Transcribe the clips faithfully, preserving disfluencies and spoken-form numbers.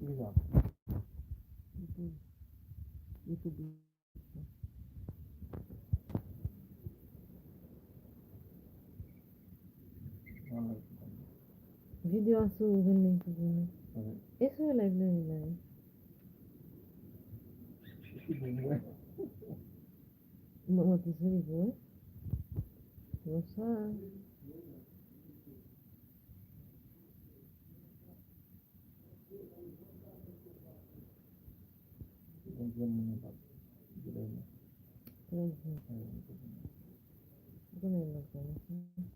Ki sa? YouTube. YouTube. Videyo a sou vennde tou vini. E sou live la, la. Mwen, mwen te sou li tou, wi. Bonswa. Trè byen. Ou konnen lòt la, wi.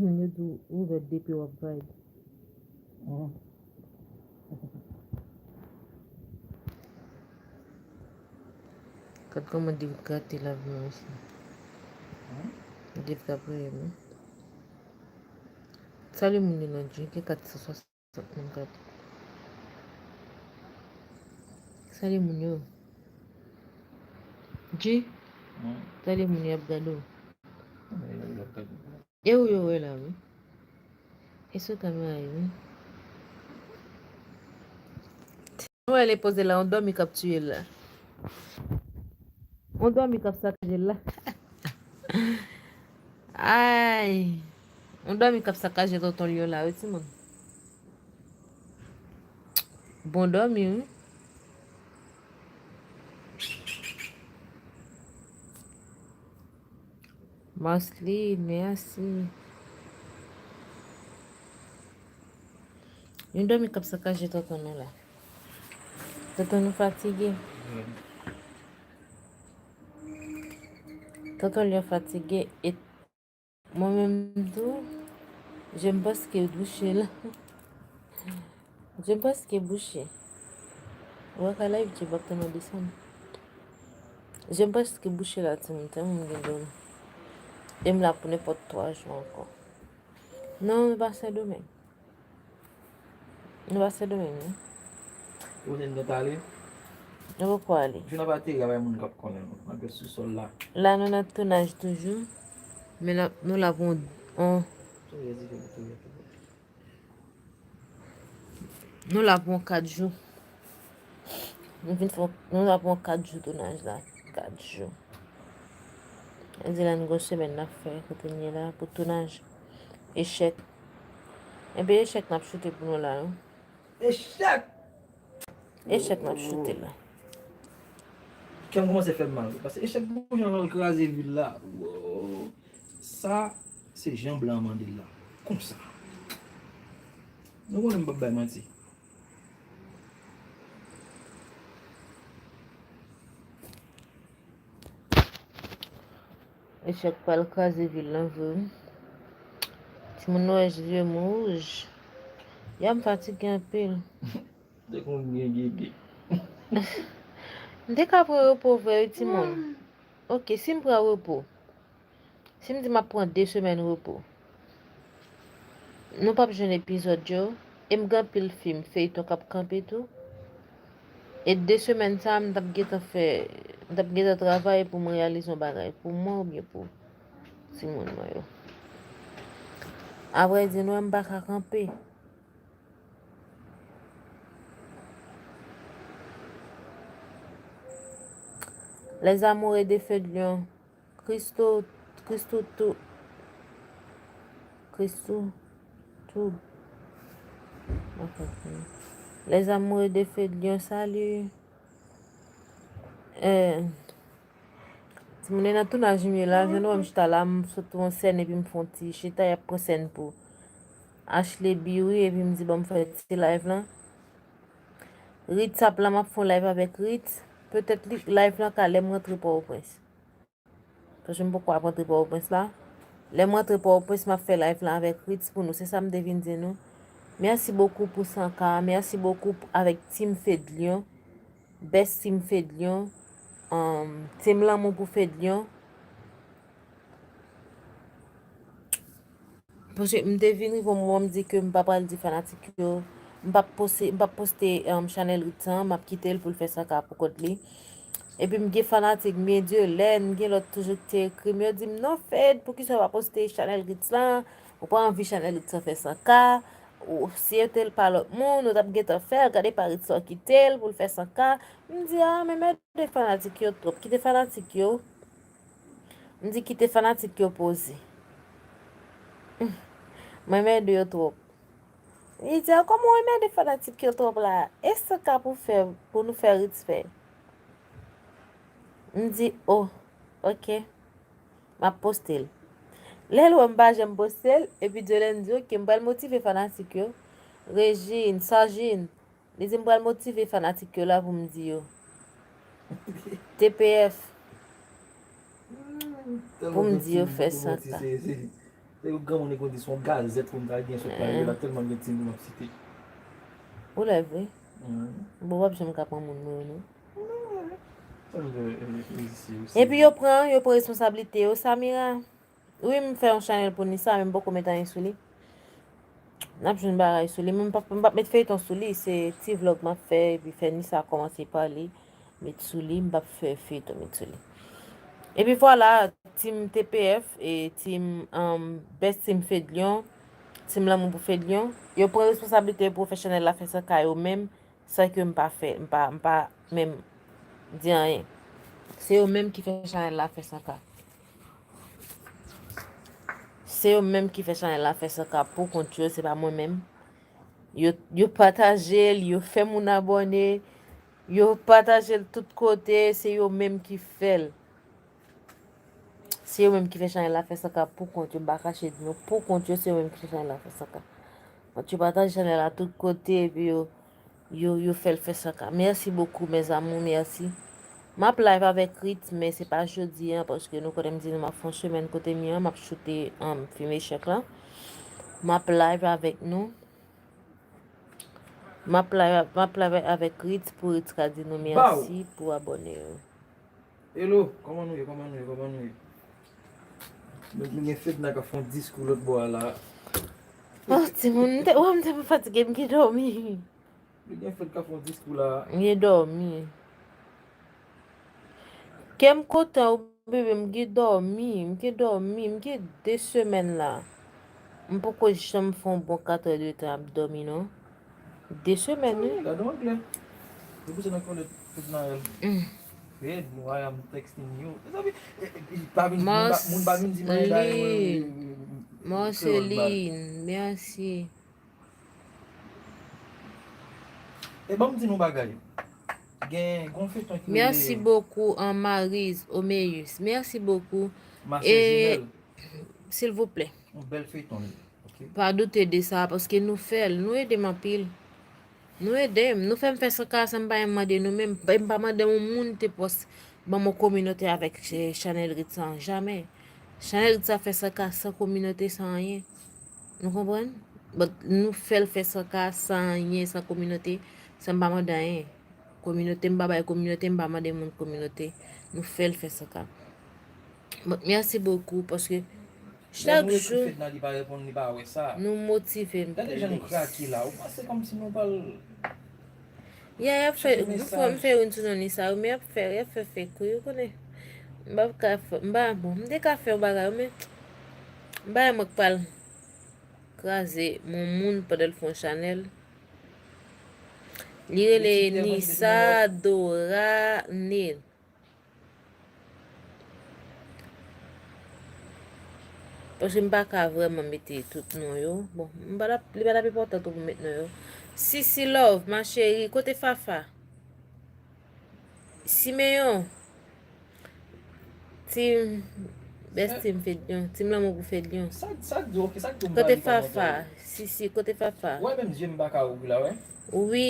Yo di w ouvè depi w ap vibe. Gad kòman Dave gate lavi mwen isi. Dave t ap rele m. Salye moun yo nan G, gen kat san swasant. Sa moun gade. Salye moun yo. G. Salye moun yo ap gade w. E ou yo wè la, wi. E sou kamera yo, wi. Ou wè lè poze la, on dòmi k ap tiye l la. On dòmi k ap sakaje l la. Ay. On dòmi k ap sakaje tonton Lyon la, wi, timoun. Bon dòmi, wi. Marceline, mèsi. Yon dòmi k ap sakaje tonton nou la. Tonton nou fatige. Tonton Lyon fatige e mwen menm tou, je m paske bouche la. Je m paske bouche. Ou wè ka live je bak tèlman desann. Je m paske bouche la timoun, tèlman m gen dòmi. E m la pou nenpòt twa jou ankò. Non, nou pa Sendomeng. Nou pa Sendomeng, non. Ou di n nou t ale? Nou poko ale. Jou n ap ateri a bay moun k ap konnen nou. N ap ret sou sòl la. La nou nan tounaj toujou. Men n ap, nou la pou on, on, nou la pou on kat jou. Nou vin fè, nou la pou on kat jou tounaj la. Kat jou. Sa vle di la n gon semèn n ap fè kote n ye la pou tounaj. Echèk. Enben echèk n ap choute pou nou la, non. Echèk! Echèk n ap choute la. Kè m kòmanse fè m mal. Paske echèk pou jan l al kraze vil la. Wow. Sa, se jan blan an mande l la. Konsa. Nou konnen m p ap bay manti. Echèk pral kraze vil lan vre wi. Timoun nou wè zye m wouj. Ya m fatige anpil. Te konn gen gigi. M te ka pran repo vre wi timoun. Ok, si m pran repo. Si m di m ap pran de semèn repo, nou p ap jwenn epizòd yo. E m gen anpil fim, feyton k ap kanpe tou. E de semèn sa a, m t ap gentan fè, m t ap gentan travay pou m reyalize yon bagay pou mwen oubyen pou timoun mwen yo. Avrèdi, nou wè m pa ka kanpe. Les amoureux de feu de lion. Christo, Christo tou, Christo tou. Les amoureux de feu de lion, salut. Eh, timoun nan tounaj m ye la, jan nou wè m chita la, m sot yon sèn epi m fè yon ti chita, y ap pran sèn pou Ashley Biwi, epi m di, bon, m fè ti live lan. Ritz ap la, m ap fè yon live avèk Ritz. petèt li, live lan ka lè m rantre Pòtoprens. Paske m poko ap rantre Pòtoprens la. Lè m rantre Pòtoprens, m ap fè live lan avèk Ritz pou nou. Se sa m te vin di nou. Mèsi bokou pou san K. Mèsi bokou avèk Team Fedlion. Best Team Fedlion. Um, Team Lanmou pou Fedlion. Paske m te vin rive yon moman m di ke m pa pral di fanatik yo, m p ap poste, m p ap poste, um, chanèl Ritz an, m ap kite l pou l fè san K pou kont li. Epi m gen fanatik, m gen Dyolèn, m gen lòt toujou ki te ekri m, yo di m, "Non, Fed, poukisa w pa poste chanèl Ritz lan? Ou pa anvi chanèl Ritz lan fè san K? Ou, si yo te l pa lòt moun, ou t ap gentan fè l, gade pa Ritz lan kite l pou l fè san K." M di, "Ah, men mède fanatik yo twòp, kite fanatik yo." M di, "Kite fanatik yo poze." Mwen mède yo twòp. Li di, "Ah, kòman w mède fanatik yo twòp la? E san K pou fè, pou nou fè Ritz fè?" M di, "Oh, ok. M ap poste l." Lè l wè m pa janm poste l, epi Dyolèn di, "Ok, m pral motive fanatik yo." Regine, Sajin, li di, "M pral motive fanatik yo la pou m di yo." T P F, pou m di yo fè san K. Se yon granmoun ki konn di se yon gazèt pou m ta gen sot la, yo la tèlman gen timoun ap site. Ou lè vre? Bon, w ap janm ka pran moun mwen yo, non. Epi yo pran, yo pran responsablite yo, Samira. Wi, m fè yon chanèl pou Nisa, men m poko met anyen sou li. N ap jwenn bagay sou li, men m p ap, m p ap met feyton sou li, se ti vlòg m ap fè, epi fè Nisa kòmanse pale, met sou li, m p ap fè feyton met sou li. Epi vwala, Team T P F e Team, um, Best Team Fedlion, Team Lanmou pou Fedlion, yo pran responsablite pou fè chanèl la fè san K yo menm, san ke m pa fè, m pa, m pa menm di anyen. Se yo menm ki fè chanèl la fè san K. Se yo menm ki fè chanèl la fè san K pou kont yo, se pa mwen menm. Yo, yo pataje l, yo fè moun abòne, yo pataje l tout kote, se yo menm ki fè l. Se yo menm ki fè chanèl la fè san K pou kont yo, m pa kache di nou, pou kont yo, se yo menm ki fè chanèl la fè san K. Kont yo pataje chanèl la tout kote, epi yo, yo, yo fè l fè san K. Merci beaucoup, mes amours, merci. M ap live avèk Ritz, men se pa jodi a, paske nou konnen m di nou m ap fè yon semèn kote m ye a, m ap choute, um, fim echèk la. M ap live avèk nou. M ap live, m ap live avèk Ritz pou Ritz ka di nou mèsi pou abòne yo. Hello, kòman nou ye, kòman nou ye, kòman nou ye? Nou, nou gen Fedna k ap fè yon diskou lòt bò a la. Oh, timoun, m te, wè, m te fatige, m gen dòmi. Nou gen Fed k ap fè yon diskou la. M gen dòmi. Kè m kontan, wi, bebe, m gen dòmi, m gen dòmi, m gen de semèn la. M poko janm fè yon bon kat è de tan ap dòmi, non. De semèn, wi. Gade anglè. Yo pouse nan kòlèt tout nan rèl. Fed, why I'm texting you. Mezanmi, eh, eh, pa vin, moun pa, moun pa vin di mwen, Marceline, mèsi. E ban m di nou bagay. Gen, gon feyton ki rele Merci beaucoup, Anne-Marie Omeus. Merci beaucoup. Mache Jumelle. Silvouplè. Yon bèl feyton li. Ok. Pa doute de sa, paske nou fè l, nou ede m anpil. Nou ede m, nou fè m fè san K san m pa janm mande nou menm, m pa mande yon moun te pòs ban m yon kominote avèk, eh, chanèl Ritz lan, jamè. Chanèl Ritz lan fè san K san kominote, san anyen. Nou konprann? But nou fè l fè san K san anyen, san kominote, san m pa mande anyen. Kominote, m pa bay kominote, m pa mande moun kominote. Nou fè l fè san K. But merci beaucoup, paske chak jou nou motive m plis. Gade jan nou krake la. Ou panse kòmsi nou pral... Ya, y ap fè, nou fè, m fè youn sou non li sa, men y ap fè, y ap fè fake, wi, ou konnen. M pa ka fè, m pa, bon, m te ka fè yon bagay, men m pa wè mwen k pral kraze yon moun pandan l fè yon chanèl. Li rele Nisa Dora Neil. Paske m pa ka vrèman mete tout non yo. Bon, m pa t ap, li pa t ap enpòtan tou pou m met non yo. Sisi Love, ma chérie, kote Fafa? Simeyon. Team, best team Fedlion. Team Lanmou pou Fedlion. Sa, sa k di, ok, sa k di w m pa li pa mantè. Kote Fafa? Sisi, kote Fafa? Wè, menm zye m pa ka ouvri la, wè. Wi,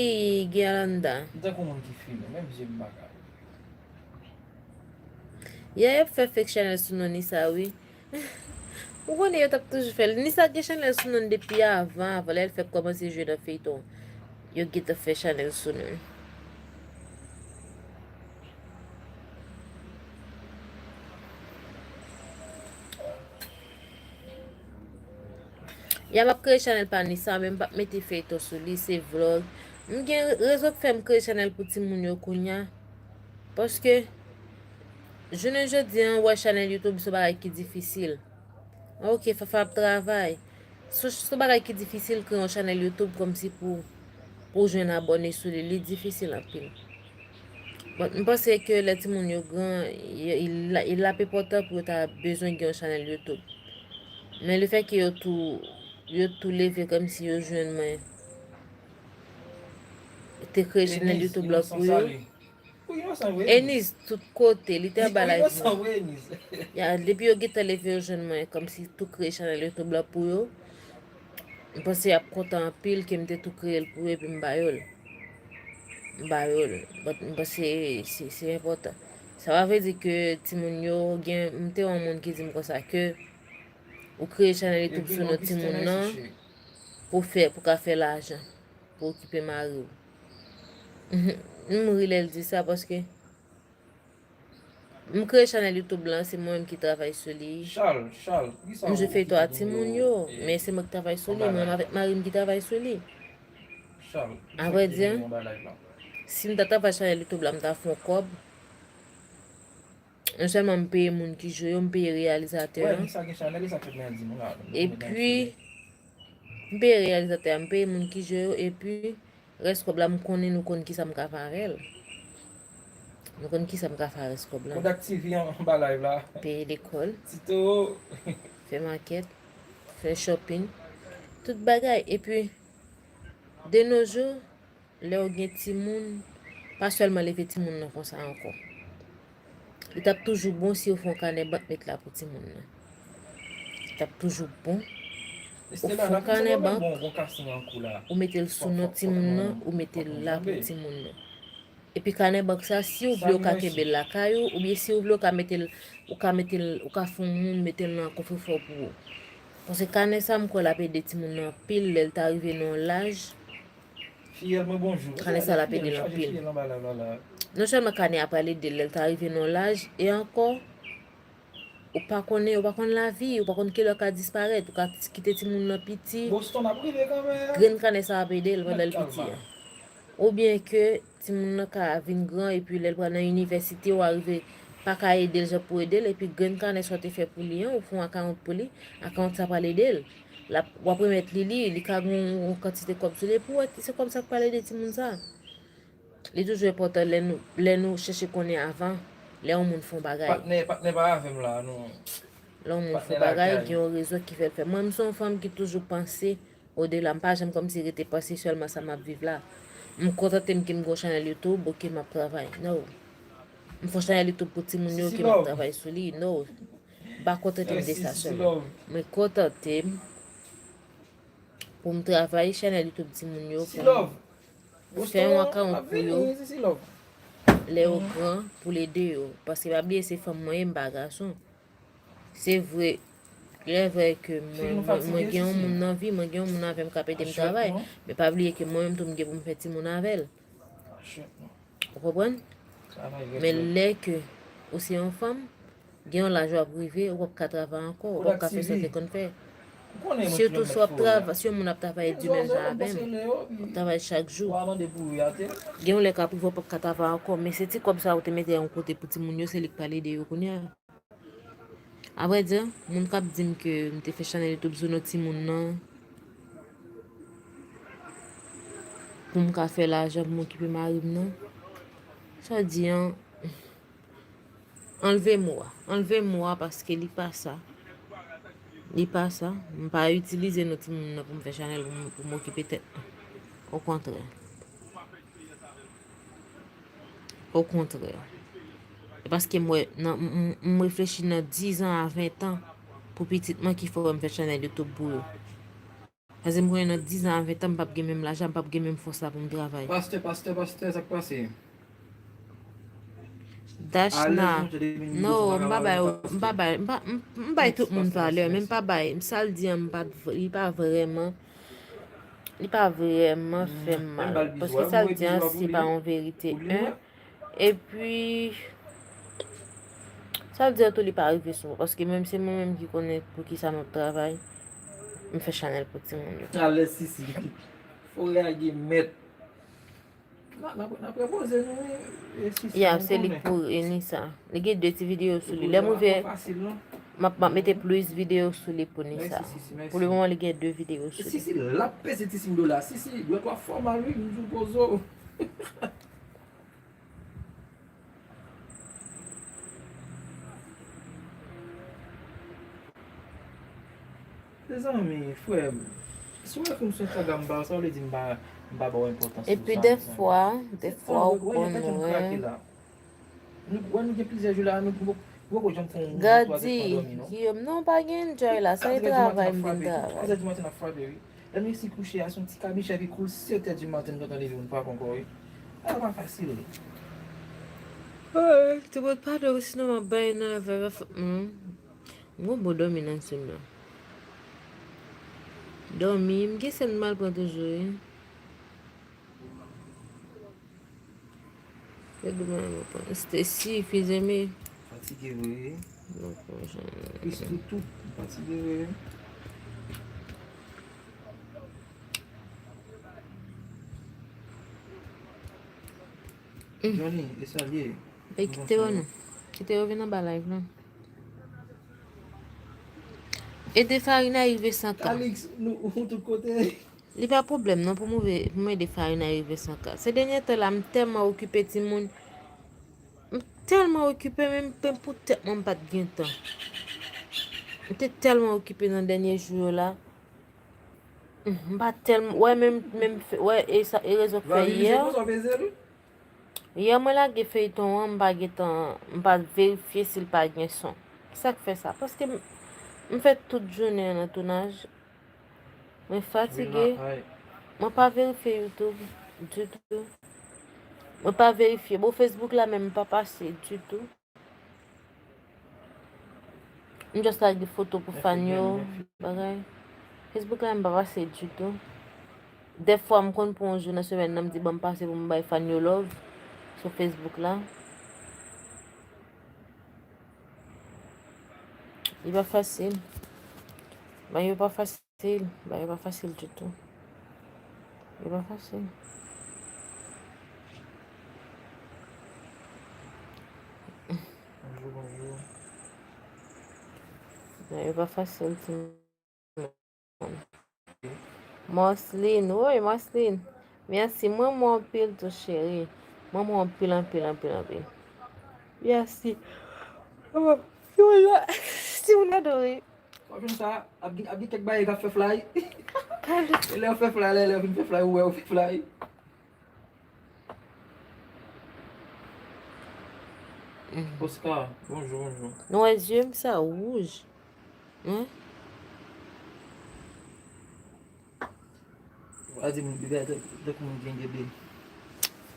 Gerlanda. M tankou moun ki fini, menm zye m pa ka ouvri. Ya, y ap fè fake chanèl sou non Nisa, wi. Ou konnen yo t ap toujou fè l. Nisa gen chanèl sou non depi avan, avan lè l fèk kòmanse jwe nan feyton. Yo gentan fè chanèl sou non. Ya, m ap kreye chanèl pa Nisa, men m p ap mete feyton sou li, se vlog. M gen rezon k fè m kreye chanèl pou timoun yo kounya. Paske, jounen jodi an, wè chanèl YouTube se yon bagay ki difisil. Ok, Fafa ap travay. Se, se yon bagay ki difisil kreye yon chanèl YouTube kòmsi pou, pou w jwenn abòne sou li. Li difisil anpil. Bon, m panse ke lè timoun yo gran, y, y, l ap enpòtan pou yo ta bezwen gen yon chanèl YouTube. Men lefètke yo tou, yo tou leve kòmsi yo jwenn mwen te kreye chanèl YouTube la pou yo. Enis, tout kote, li te anba live mwen. Ya, depi yo gentan leve yo jwenn mwen, kòmsi tou kreye chanèl YouTube la pou yo. M panse y ap kontan anpil ke m te tou kreye l pou yo epi m ba yo l. M ba yo l. But m panse se, se enpòtan. Sa pa vle di ke timoun yo gen, m te wè yon moun ki di m konsa ke ou kreye chanèl YouTube sou non timoun nan pou fè, pou ka fè lajan, pou okipe mari w. M ri lè l di sa paske m kreye chanèl YouTube lan, se mwen menm ki travay sou li. M jwe feyton a timoun yo, men se mwen ki travay sou li, mwen menm avèk mari m ki travay sou li. Avrèdi, si m ta travay chanèl YouTube la, m ta fè yon kòb. Non sèlman m peye moun ki jwe yo, m peye reyalizatè an. Epi, m peye reyalizatè an, m peye moun ki jwe yo, epi rès kòb la, m konnen nou konn kisa m ka fè avè l. Nou konn kisa m ka fè a rès kòb la. Kodak T V anba live la. Peye lekòl. Tito. Fè makèt. Fè shopping. Tout bagay. Epi, de nos jours, lè w gen timoun, pa sèlman leve timoun nan konsa ankò. Li t ap toujou bon si w fè yon kanè bank met la pou timoun nan. Li t ap toujou bon. Ou fè yon kanè bank, ou mete l sou non timoun nan, ou mete l la pou timoun nan. Epi kanè bank sa, si w vle w ka kenbe l lakay ou, oubyen si w vle w ka mete l, ou ka mete l, ou ka fè yon moun mete l nan kofrefò pou ou. Paske kanè sa, m kwè l ap ede timoun nan anpil lè l ta rive nan yon laj. Kanè sa l ap ede l anpil. Non sèlman kanè a pral ede l lè l ta rive nan yon laj, e ankò, ou pa konnen, ou pa konn lavi, ou pa konn kilè w ka disparèt, ou ka kite timoun nan piti, grenn kanè sa ap ede l pandan l piti an. Oubyen ke timoun nan ka vin gran epi lè l pral nan inivèsite, ou arive pa ka ede l jan pou ede l, epi grenn kanè sa w te fè pou li an, ou fè yon akawont pou li, akawont sa pral ede l. L ap, w ap remèt li li, li ka gen yon, yon kantite kòb sou li, epi w wè se kòb sa k pral ede timoun sa. Li toujou enpòtan lè nou, lè nou chèche konnen avan, lè yon moun fè yon bagay. Patnè, patnè pa avè m la, non. Lè yon moun fè yon bagay, gen yon rezon ki fè l fè. Mwen, m se yon fanm ki toujou panse odela. M pa janm kòmsi rete panse sèlman sa m ap viv la. M kontante m ke m gen yon chanèl YouTube, ok, m ap travay. No. M fè yon chanèl YouTube pou timoun yo, ok, m ap travay sou li. No. M pa kontante m de sa sèlman. Mwen kontante m pou m travay chanèl YouTube timoun yo, pou m fè yon akawont pou yo, lè yo gran, pou l ede yo. Paske pa bliye se fanm mwen ye, m pa gason. Se vre, lè vre ke mwen, mwen, mwen gen yon moun nan vi, mwen gen yon moun avè m k ap ede m travay. Men pa bliye ke mwen menm tou m gen pou m fè timoun avè l. Ou konprann? Men lè ke ou se yon fanm, gen yon laj w ap rive, ou p ap ka travay ankò, ou p ap ka fè sa w te konn fè. Sitou si w ap travay, si yon moun ap travay di menm jan avè m, w ap travay chak jou. Gen yon lè k ap rive, w p ap ka travay ankò, men se ti kòb sa ou te mete yon kote pou timoun yo, se li k pral ede yo kounye a. Avrèdi, moun k ap di m ke m te fè chanèl YouTube sou non timoun nan, pou m ka fè lajan pou m okipe mari m nan, sa di an, anlve mo a. Anlve mo a paske li pa sa. Li pa sa. M pa itilize non timoun nan pou m fè chanèl pou m, pou m okipe tèt mwen. Okontrè. Okontrè. E paske m wè, nan, m, m, m reflechi nan diz an a ven tan pou pitit mwen ki fè m fè chanèl YouTube pou yo. Paske m konnen nan diz an a ven tan, m p ap gen menm lajan, m p ap gen menm fòs la pou m travay. Pastè, pastè, pastè, sa k pase? Tachna. Non, m pa bay, m pa bay, m pa, m, m bay tout moun valè, men m pa bay, sa l di an, m pa t v-, li pa vrèman, li pa vrèman fè m mal. Paske sa l di an, se pa yon verite, en. Epi, sa l di an tou, li pa rive sou mwen, paske menm se mwen menm ki konnen pou ki sa m ap travay, m fè chanèl pou timoun yo. Alèz, Sisi. Fò reyagi mèt. N a, n a, n a repoze nou, wi, e, Sisi, ya, nou se li konnen. Pou Enisa. Li gen de ti videyo sou li. Lè m rive, m ap, m ap mete plis videyo sou li pou Nisa. Mèsi, Sisi, mèsi. Pou le moman, li gen de videyo sou li. Sisi, l ap peze ti sim dola. Sisi, dwèt w ap fè w mal, wi, m di w poze w. Mezanmi, frè m, si w wè m sou Instagram m pa, sa vle di m pa, m pa ba w enpòtans pou sa. Epi dèfwa, dèfwa ou konn wè. Nou, wè, nou gen plizyè jou la, nou, nou, nou poko janm fè yon, yon twa tèt pa dòmi, non. Gadi, Guillaume, non, pa gen enjoy la, se travay m vin travay. Katrè di maten n ap frape, wi. Lè m resi kouche a, se yon ti kabichè ki koul sèt è di maten, m gentan leve, m frape ankò, wi. A, pa fasil. Ay, te pot padon, sinon m ap bay nan avè, hmm. M gon bon dòmi nan semèn nan. Dòmi, m gen sèn m al pran toujou, wi. Se demen m pran. Stacy, Fizeme. Fatige vre. Kristou tou, fatige vre. Johnny, e sa l ye? E kite yo non. Kite yo vin anba live la. Ede Farina rive san K. Alix, nou, ou tout kote. Li pa pwoblèm non pou m, pou m ede Farina rive san K. Se dènye tan la, m tèlman okipe timoun. M tèlman okipe, menm, menm pou tèt mwen, m pa t gen tan. M te tèlman okipe nan dènye jou yo la. M pa tèlman, wè, menm, menm, wè, e sa, e rezon k fè yè. Yè mwen lage feyton an, m pa gentan, m pa verifye si l pa gen son. Sa k fè sa? Paske m, m fè tout jounen an nan tounaj. Mwen fatige. Mwen pa verifye YouTube ditou. Mwen pa verifye. Bon, Facebook la menm, m pa pase ditou. M just lage foto pou fan yo, bagay. Facebook la, m pa pase ditou. Dèfwa, m konn pran yon jou nan semèn nan, m di, "Ban m pase pou m bay fan yo love" sou Facebook la. Li pa fasil. Bagay yo pa fasil. Fasil, bagay yo pa fasil ditou. Yo pa fasil. Bonjou, bonjou. Bagay yo pa fasil, timoun. Marceline, woy, Marceline. Mèsi, mwen renmen w anpil tou, cheri. Mwen renmen w anpil, anpil, anpil, anpil. Mèsi. Oh, timoun yo, timoun yo adore. W ap jwenn sa, ap gen, ap gen kèk bagay k ap fè fly. E lè yo fè fly la, lè yo fin fè fly, ou wè yo fè fly. Oscar, bonjou, bonjou. Nou wè zye m sa wouj. Hein? Pa di moun, bebe, tankou moun gen bebe.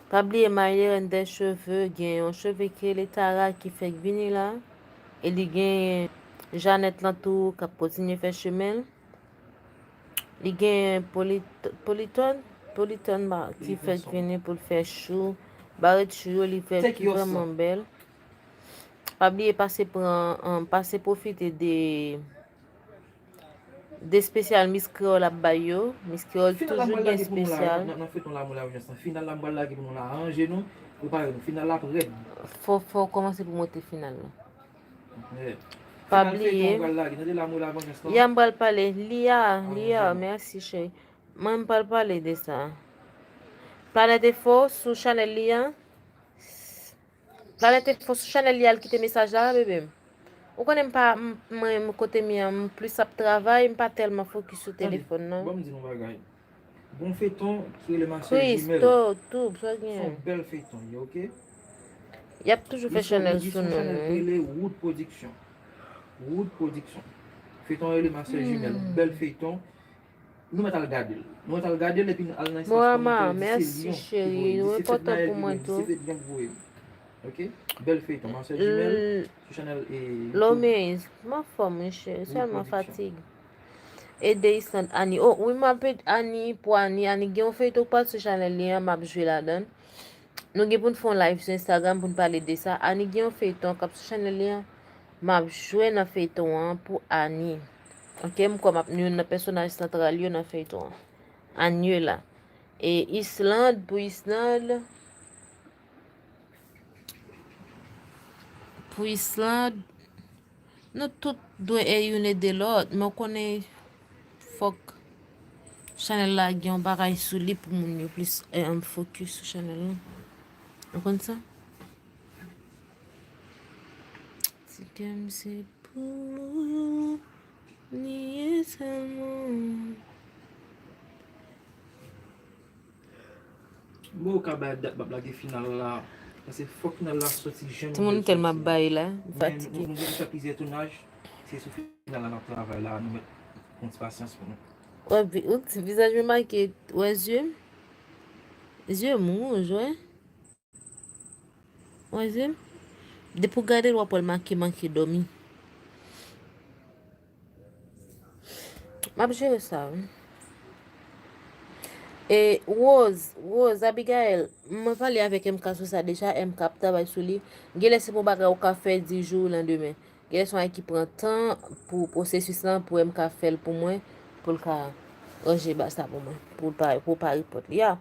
Pa bliye Maïlène des cheveux, gen yon cheve ki rele Tara ki fèk vini la. E li gen Jeannette lan tou k ap kontinye fè chemen l. Li gen Polit-, Politon, Politon ba, ki fèk vini pou l fè chou. Barèt chou yo, li fè ki vrèman bèl. Pa bliye pase pran, pase pwofite de de espesyal Miss Kreyòl ap bay yo. Miss Kreyòl toujou gen espesyal. Nan, nan feyton Lanmou Lavanjans lan. Final la m pral lage pou nou la. Aranje nou, prepare nou. Final la ap rèd. Fò, fò w kòmanse pou monte final la. Pa bliye. Ya m pral pale. Lia, Lia, mèsi cheri. Mwen m pral pale de sa. Planèt Enfo sou chanèl li a. Planèt Enfo sou chanèl li al kite mesaj la, bebe m. Ou konnen m pa, m, mwen, m, kote m ye a, m plis ap travay, m pa tèlman fokis sou telefòn nan. Bon, m di nou bagay. Gon feyton ki rele Ma Sœur Jumelle. Christo, tou, sa gen. Se yon bèl feyton, ye, oke? Y ap toujou fè chanèl sou non nou, wi. Rele Wood Production. Wood Production. Feyton rele Ma Sœur Jumelle. Bèl feyton. Nou mèt al gade l. Nou mèt al gade l epi n al nan espas kòmantè, di se Lyon ki voye m, di se Fednaelle ki voye m, di se Fednaelle ki voye m. Ok? Bèl feyton. Mansè Jimèl, sou chanèl e YouTube. Lomez, m anfòm, monchè. Sèlman fatig. Ede Islande, Ani. Oh, wi, m ap ede Ani pou Ani. Ani gen yon feyton k pral sou chanèl li an, m ap jwe ladan l. Nou gen pou n fè yon live sou Instagram pou n pale de sa. Ani gen yon feyton k ap sou chanèl li an. M ap jwe nan feyton an pou Ani. Ok, m kwè m ap youn nan pèsonaj santral yo nan feyton an. Annie la. E Islande, pou Islande. Pou Islande. Nou tout dwe e youn ede lòt, men w konnen fòk chanèl la gen yon bagay sou li pou moun yo plis, eh, focus sou chanèl la. Ou konn sa? Ti kè m se pou ou li ye sèlman. Bon, ou ka bay dat m ap lage final la. Paske fòk final la soti jan nou vle l soti. Timoun tèlman ap bay la, m fatige. Men nou, nou gen deja plizyè tounaj. Se sou final la n ap travay la, nou mèt pran ti pasyans pou nou. Wè, vi-, ou ti vizaj mwen make, wè zye m. Zye m wouj, wè. Wè zye m. Depi w gade l, w ap wè l make, manke dòmi. M ap jere sa, wi. E Rose, Rose, Abigail, mwen pale avèk M K sou sa deja, M K ap travay sou li. Genlè se pou bagay ou ka fè di jou landemen. Genlè se yon bagay ki pran tan pou pwosesis lan, pou M K fè l pou mwen, pou l ka ranje bagay sa pou mwen, pou l pa, pou pa repòt li a.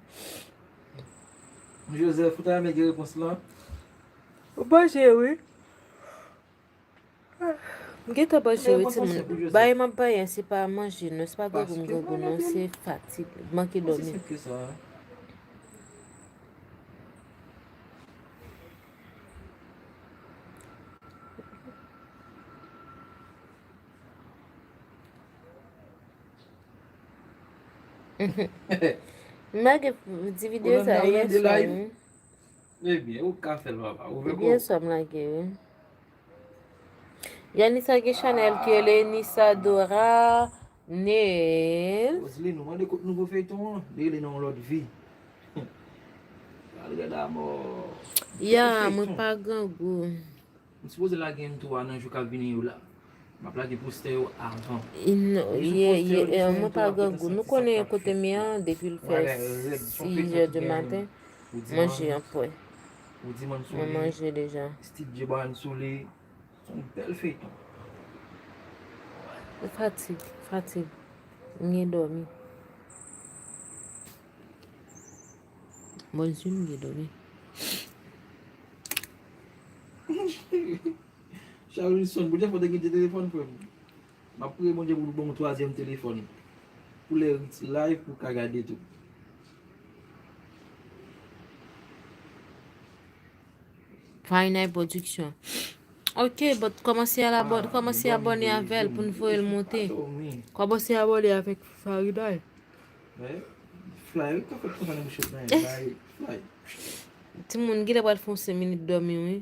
Joseph, ou ta renmen gen repons lan? Ou manje, wi. M gentan manje, wi, timoun. Bay m ap bay an, se pa manje, non, se pa grangou m grangou, non, se fatig, manke dòmi. M lage ti videyo sa yè swa, wi. Ebyen, ou ka fè l, papa. Ou vle ko. Ebyen, sa m lage, wi. Yanisa gen chanèl ki rele Nisa Dora Nel. Roseline, ou mande kot nouvo feyton an? Li rele nan yon lòt vi. Pral gade amò. Ya, mwen pa grangou. M sipoze lage intro a nan jou k ap vini yo la. M ap lage postè yo avan. Non, ye, ye, mwen pa grangou. Nou konnen kote m ye an, depi l fè sis è di maten, manje an pwè. Mwen manje deja. Steve J Brown sou li. Se yon bèl feyton. Fatig, fatig. M gen dòmi. Mwen di m gen dòmi. Charlison, Bondye fè w te gen de telefòn, frè m. M ap priye Bondye pou l ban w twazyèm telefòn. Pou lè Ritz live, pou w ka gade tou. Fine Production. Ok, but kòmanse al abò-, kòmanse abòne avè l pou n voye l monte. Kòmanse abòne avèk Farinay. Fly, wi, ka fè konsa nan bouch ou, fly, fly. Timoun, genlè pral fè yon senk minit dòmi, wi.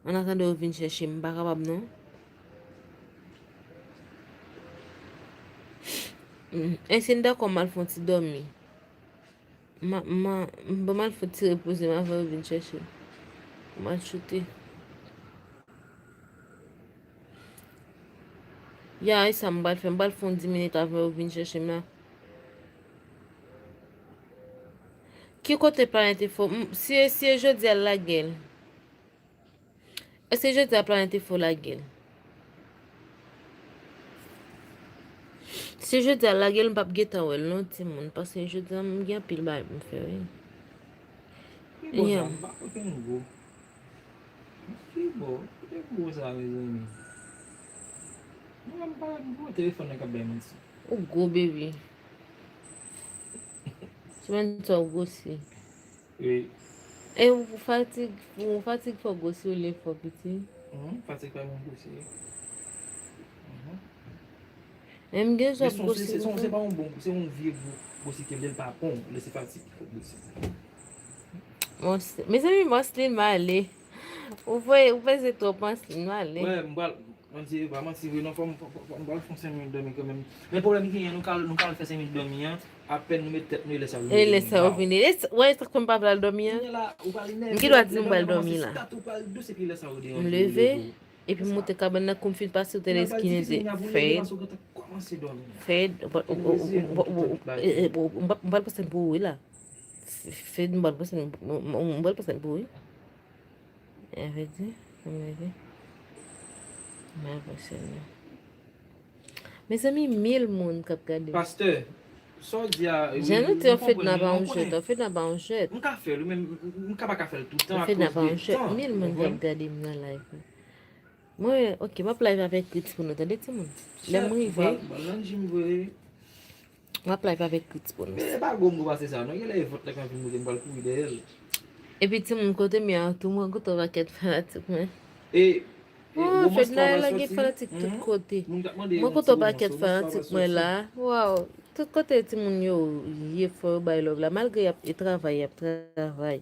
An atandan yo vin chèche m, m pa kapab, non. Mm, e si n dakò m al fè yon ti dòmi. Ma, ma, m, ban m al fè ti repoze m avan yo vin chèche m. M al choute. Ya, e sa m pral fè. M pral fè yon dis minit avan yo vin chèche m la. Ki kote Planèt Enfo? M, si, si e jodi a l lage l. Èske jodi a Planèt Enfo lage l? Si jodi a lage l, m p ap gentan wè l non, timoun, paske jodi a m gen anpil bagay pou m fè, wi. Ki bò sa? M pa kote m gwo. Ki bò? Kote m gwo sa, mezanmi? Mwen, m pa gwo, telefòn nan k ap bay manti. Ou gwo, baby. Sou menm sa ou gwosi. Wi. E ou fatig, ou fatig fè w gwosi olye fè w piti. Mhm, fatig fè moun gwosi. Mhm. Men m gen zòb gwosi. Se, se, se pa yon bon, se yon vye gwo-, gwosi ke lè l pa bon, lè se fatig ki fè w gwosi. Mezanmi, Marceline male. Ou voye, ou peze twòp, Marceline male. Wè, m pral, Mwen di, pa manti vre non, fò m, fò, fò, fò m pral fè yon senk minit dòmi kanmenm. Men pwoblèm ki genyen, nou ka, nou ka al fè senk minit dòmi an, Apèn nou met tèt nou, e lè sa yo vini. E lè sa yo vini. E s-, wè, sa k fè m pa vle al dòmi an? Kounye a la, ou pral nève, m gen dwa di nou m pral dòmi la. Lè w kòmanse stat, ou pral dous, epi lè sa yo deranje w, m leve, epi m monte kabann nan, kou m fin pase, ou tande Skinny di, Fed, Fed, m pral pase pou ou, wi la. Fed, m pral pase pou ou, wi. Mèkredi, mèkredi. Mèkredi. Mezanmi, mil moun k ap gade m. Pastè, sa w di a, wi, jan nou te an fed nan pa yon jwèt, an fed nan pa yon jwèt. M ka fè l, men m ka pa ka fè l toutan akoz de tan. Mil moun k ap gade m nan live la. Mwen, ok, m ap live avèk Ritz pou nou, tande timoun. Lè m rive. M ap live avèk Ritz pou nou. Men e pa gwo m gwo pase sa, non. Genlè e vant la k ap vin moute, m pral kouri dèyè l. Epi timoun, kote m ye a tou, mwen kontan pakèt fanatik mwen. E, e, oh, Fedna lage fanatik tout kote. Mwen kontan pakèt fanatik mwen la. Waw, tout kote timoun yo ye fò yo bay love la. Malgre y ap, e travay, y ap travay.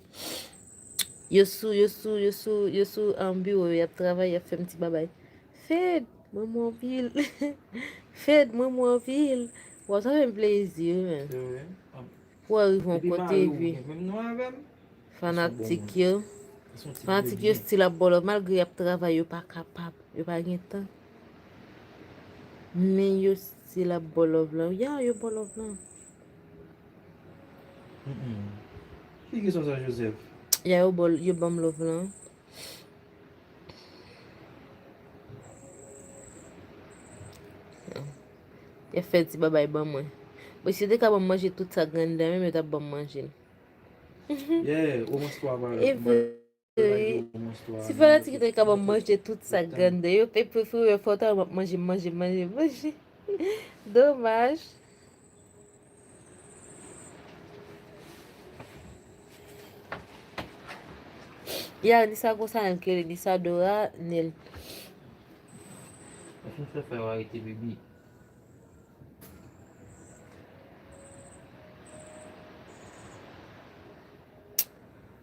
Yo sou, yo sou, yo sou, yo sou, um, biwo yo, y ap travay, y ap fè m ti babay. Fed, m renmen w anpil. Fed, m renmen w anpil. Waw, sa fè m plezi, wi, men. Se vre? Pou w rive yon kote, epi fanatik yo, fanatik yo still ap ba w love, malgre y ap travay, yo pa kapab, yo pa gen tan. Men yo still ap ba w love lan. Ya, yo ba w love lan. Ki kesyon sa, Joseph? Ya, yo ba w, yo ban m love lan. Y ap fè ti babay ban mwen. Bon, si yo te ka ban m manje tout sa granda menm, yo t ap ban m manje l. Yeah, omans twa pa. E vre. Si fanatik yo te ka ban m manje tout sa granda, yo te prefere fè w ta w ap manje, manje, manje, manje. Domaj. Ya, ni sa konsa, nèl kele, ni sa Dora, nèl. Mwen fin fè fè yo arete, baby.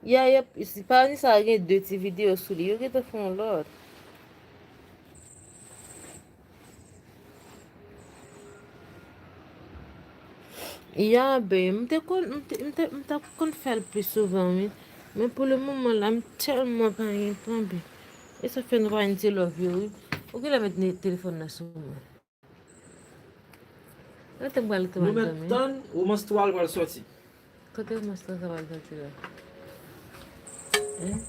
Ya, y ap, si pa ni sa gen de ti videyo sou li, yo gentan fè yon lòt. Ya, ben, m te konn, m te, m te, m t ap konn fè l pi souvan, wi. Men pou le moman la, m tèlman pa gen tan, ben. E sa fè nou pa gen ti love yo, wi. Ou genlè met ne-, telefòn nan sou mwen. Lè tan pral tou. Nou mèt tann, romans twa l pral sòti. Kote romans twa sa pral sòti la? Hein?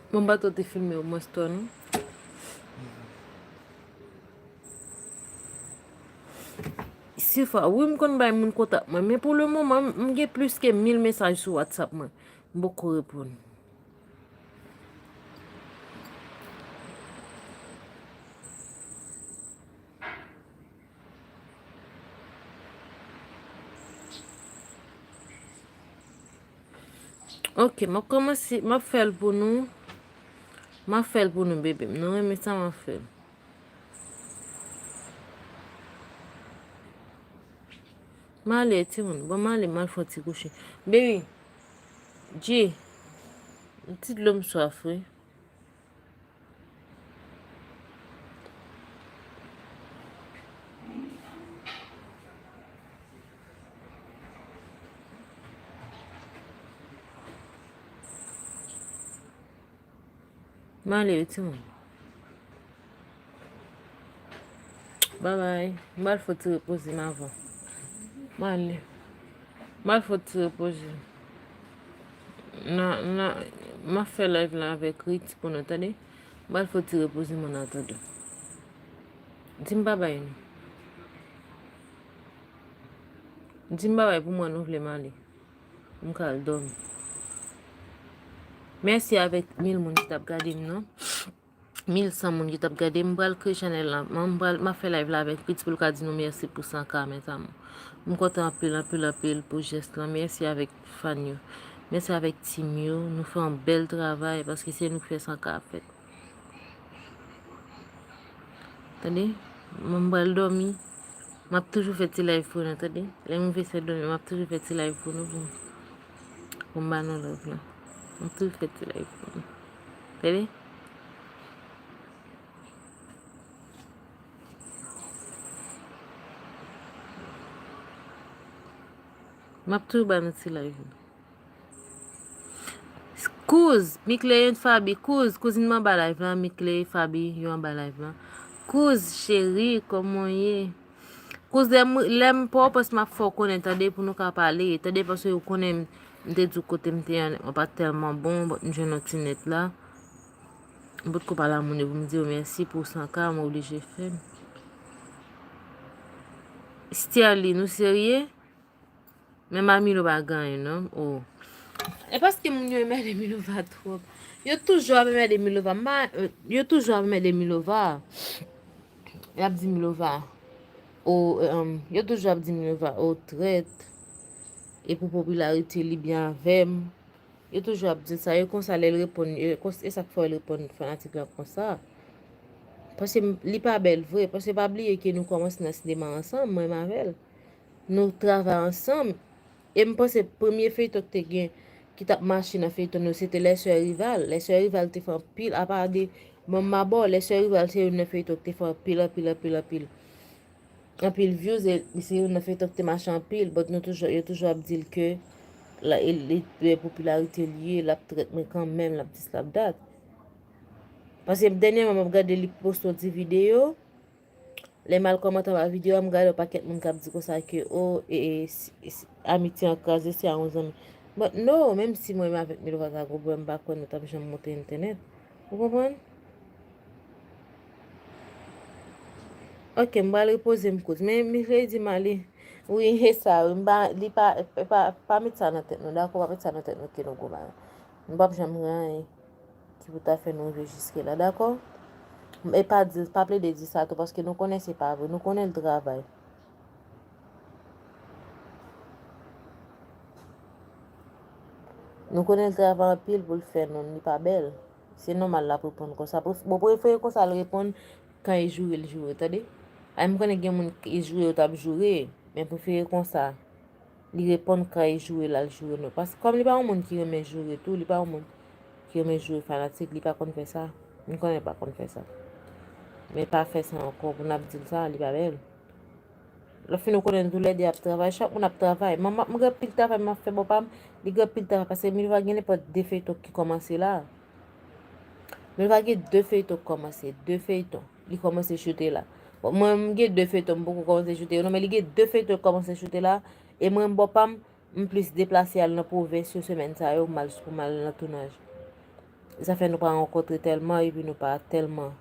Bon, m pa twò te filme romans twa, non. Sifwa, wi, m konn bay moun kontak mwen, men pou le moman, m, m gen plis ke mil mesaj sou WhatsApp mwen. M poko reponn. Ok, m ap kòmanse, m ap fè l pou nou. M ap fè l pou nou, bebe m. Nou renmen sa, m ap fè l. M ale, timoun. Bon, m ale, m al fè yon ti kouche. Baby, G, yon ti dlo m swaf, wi. M ale wi, timoun. Babay. M pral fè ti repoze m avan. M ale. M pral fè ti repoze. Nan, nan, m ap fè live la avèk Ritz pou nou, tande. M pral fè ti repoze m an atandan. Di m babay nou. Di m babay pou mwen, nou vle m ale. M ka al dòmi. Mèsi avèk mil moun ki t ap gade m nan. Mil san moun ki t ap gade m. M pral kreye chanèl la. M pral, m ap fè live la avèk Ritz pou l ka di nou mèsi pou san K, mes amours. M kontan anpil, anpil, anpil pou jès lan. Mèsi avèk fan yo. Mèsi avèk team yo. Nou fè yon bèl travay paske se nou k fè san K ap fèt. Tande? Mwen m pral dòmi. M ap toujou fè ti live pou nou, tande? Lè m rive Sendomeng, m ap toujou fè ti live pou nou, pou, pou m ba nou love la. M ap toujou fè ti live pou nou. Tande? M ap toujou ba nou ti live. Kouz, Mickley and Faby, kouz, kouzin mwen anba live lan, Mickley, Faby, yo anba live lan. Kouz, cheri, kòman w ye? Kouz, lè m, lè m pa w pòs m ap fè w konnen, tande, pou nou ka pale, tande, paske ou konnen m, m te di w kote m te an, mwen pa t tèlman bon, but m jwenn yon ti nèt la. M potko pale a moun yo pou m di yo mèsi pou san K, mwen oblije fè l. Sterline, ou serye? Men Mamilo pa gen anyen non. Oh. E paske moun yo enmède Milova twòp. Yo toujou ap enmède Milova. Ma, euh, yo toujou ap enmède Milova. Y ap di Milova. Oh, euh, yo toujou ap di Milova. Oh, trèt. E pou popilarite li byen avè m. Yo toujou ap di sa. Yo konsa lè l reponn. Yo kons-, e sa k fè l reponn fanatik lan konsa. Paske m, li pa bèl vre. Paske pa bliye ke nou kòmanse nan sinema ansanm, mwen m avè l. Nou travay ansanm. E m panse premye feyton ki te gen, ki t ap mache nan feyton nou, se te Les Sœurs Rivales. Les Sœurs Rivales te fè anpil, apa de Manm Mabò, Les Sœurs Rivales se youn nan feyton ki te fè anpil, anpil, anpil, anpil. Anpil views, e se youn nan feyton ki te mache anpil, but nou toujou, yo toujou ap di l ke la, e, li, e, popilarite li ye, l ap trèt mwen kanmenm, l ap dis, l ap dat. Paske dènyèman, m ap gade li poste yon ti videyo, Lè m al kòmante anba videyo a, m gade yon pakèt moun k ap di konsa ke, o, e, e, si, si, amitye an kraze, se a yon zanmi. But no, menm si mwen menm avèk Milova ta gwo pwoblèm, m pa kwè nou t ap janm monte entènèt. Ou konprann? Ok, m pral repoze m kouz. Men Mickley di m ale. Wi, e sa, wi, m pa, li pa, pa, pa met sa nan tèt nou, dakò? Pa met sa nan tèt nou ke nou gwo bagay. M p ap janm gen anyen ki pou ta fè nou rive jiske la, dakò? E pa di, pa plede di sa tou, paske nou konnen se pa vre, nou konnen l travay. Nou konnen l travay anpil pou l fè nou, li pa bèl. Se nòmal l ap reponn konsa. Pou, bon, prefere konsa l reponn, kan e joure, l joure, tande? Ay, m konnen gen moun ki joure, yo t ap joure, men prefere konsa. Li reponn kan e joure l al joure nou. Paske kòm li pa yon moun ki renmen joure tou, li pa yon moun ki renmen joure fanatik, li pa konn fè sa. M konnen l pa konn fè sa. Men pa fè sa ankò pou n ap di l sa, li pa bèl. Lè fin nou konnen nou toulède ap travay, chak moun ap travay. Manman, m gen anpil travay, m ap fè bò pa m, li gen anpil travay, paske Milova gen nenpòt de feyton ki kòmanse la. Milova gen de feyton k kòmanse, de feyton. Li kòmanse choute la. Bon, mwen, m gen de feyton, m poko kòmanse choute yo non, men li gen de feyton k kòmanse choute la. E mwen, bò pa m, m plis deplase al nan pwovens yo semèn sa yo, m al, pou m al nan tounaj. Sa fè nou pa rankontre tèlman, epi nou pa tèlman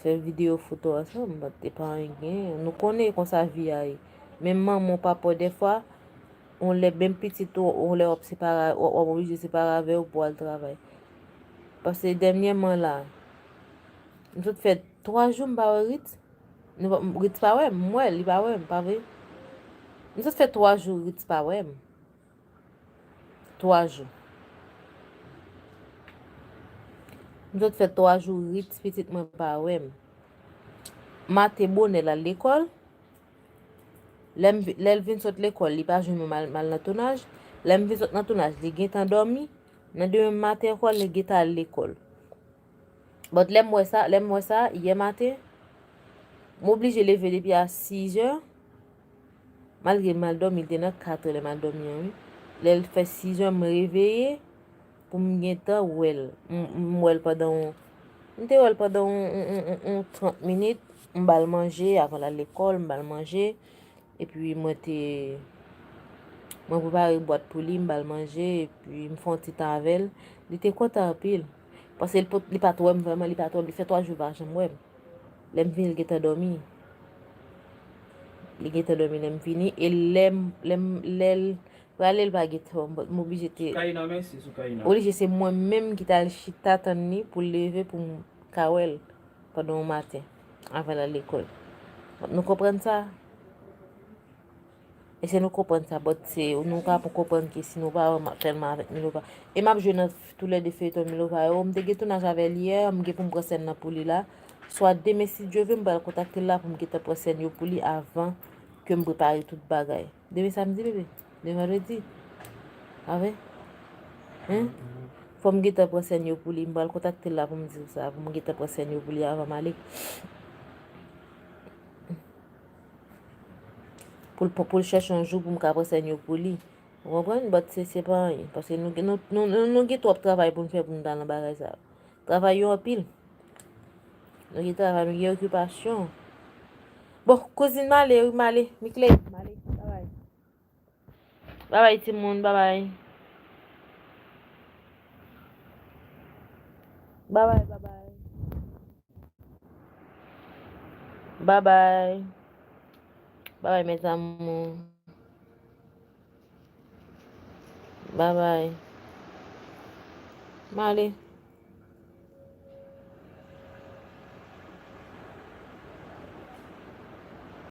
fè videyo, foto ansanm, but e pa anyen. Nou konnen konsa vi a ye. Menm manman w, papa w, dèfwa, yon lè menm pitit ou, yon lè w ap separe, w ap, w ap oblije separe avè yo pou w al travay. Paske dènyèman la, m sot fè twa jou m pa wè Ritz. Nou pa, Ritz pa wè m, m wè l, li pa wè m, pa vre? M sot fè twa jou Ritz pa wè m. Twa jou. M sot fè twa jou Ritz, pitit mwen pa wè m. Maten bonè l al lekòl. Lè m vi-, lè l vin sot lekòl, li pa jwenn mwen, m al, m al nan tounaj. Lè m vin sot nan tounaj, li gentan dòmi. Nan demen maten ankò, li gentan al lekòl. But lè m wè sa, lè m wè sa, yè maten, m oblije leve depi a sizè. Malgre m al dòmi, li te nan katrè lè m al dòmi an, wi. Lè l fè sizè, m reveye pou m gentan wè l. M, m wè l pandan yon, m te wè l pandan yon, yon, yon, yon, yon trant minit. M ba l manje, avan l al lekòl, m ba l manje. Epi mwen te, mwen prepare bwat pou li, m ba l manje, epi m fè yon ti tan avè l. Li te kontan anpil. Paske li pot-, li pa t wè m vrèman, li pa t wè m. Li fè twa jou li pa janm wè m. Lè m vini, li gentan dòmi. Li gentan dòmi lè m vini. E lè m, lè m, lè l prale, l pa gentan wè m, but m oblije te, Sou Kayina, mèsi, sou Kayina. Oblije se mwen menm ki t al chita tann li pou l leve pou m ka wè l pandan yon maten, avan l al lekòl. Nou konprann sa? Èske nou konprann sa? But se, nou ka pou konprann ke si nou pa wè m ap tèlman avèk Milova. E m ap jwe nan toulède feyton Milova yo. M te gen tounaj avè l yè, m gen pou m pran sèn nan pou li la. Swa demen, si Dye vle, m pral kontakte l la pou m gentan pran sèn yo pou li avan ke m prepare tout bagay. Demen samdi, bebe? Demen vandredi? Pa vre? Hein? Fò m gentan pran sèn yo pou li. M pral kontakte l la pou m di l sa, pou m gentan pran sèn yo pou li avan m ale. pou l, pou l chèche yon jou pou m ka pran sèn yo pou li. Ou konprann? But se, se pa anyen. Paske nou, nou, nou, nou, nou gen twòp travay pou n fè pou n ta nan bagay sa yo. Travay yo anpil. Nou gen travay, nou gen okipasyon. Bon, kouzin, m ale, wi, m ale. Mikley, m ale. Babay. Babay, timoun, babay. Babay, babay. Babay. Babay, mes amours. Babay. M ale.